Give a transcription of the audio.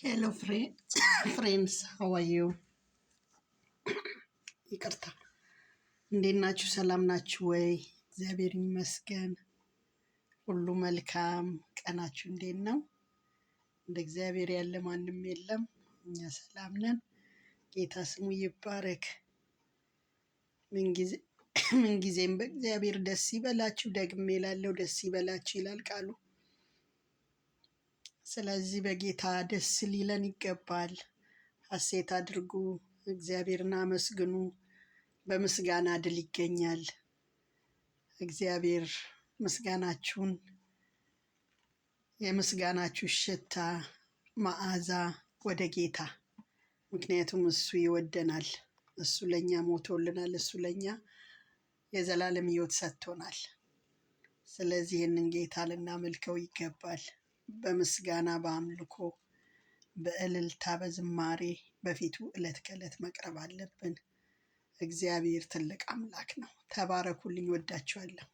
Hello friends, how are you? ይቅርታ፣ እንዴት ናችሁ? ሰላም ናችሁ ወይ? እግዚአብሔር ይመስገን፣ ሁሉ መልካም። ቀናችሁ እንዴት ነው? እንደ እግዚአብሔር ያለ ማንም የለም። እኛ ሰላም ነን። ጌታ ስሙ ይባረክ። ምንጊዜም በእግዚአብሔር ደስ ይበላችሁ፣ ደግሜ እላለሁ ደስ ይበላችሁ ይላል ቃሉ። ስለዚህ በጌታ ደስ ሊለን ይገባል። ሐሴት አድርጉ፣ እግዚአብሔርን አመስግኑ። በምስጋና ድል ይገኛል። እግዚአብሔር ምስጋናችሁን፣ የምስጋናችሁ ሽታ መዓዛ ወደ ጌታ፣ ምክንያቱም እሱ ይወደናል። እሱ ለእኛ ሞቶልናል። እሱ ለእኛ የዘላለም ሕይወት ሰጥቶናል። ስለዚህ ይህንን ጌታ ልናመልከው ይገባል። በምስጋና፣ በአምልኮ፣ በእልልታ፣ በዝማሬ በፊቱ ዕለት ከዕለት መቅረብ አለብን። እግዚአብሔር ትልቅ አምላክ ነው። ተባረኩልኝ። ወዳችኋለሁ።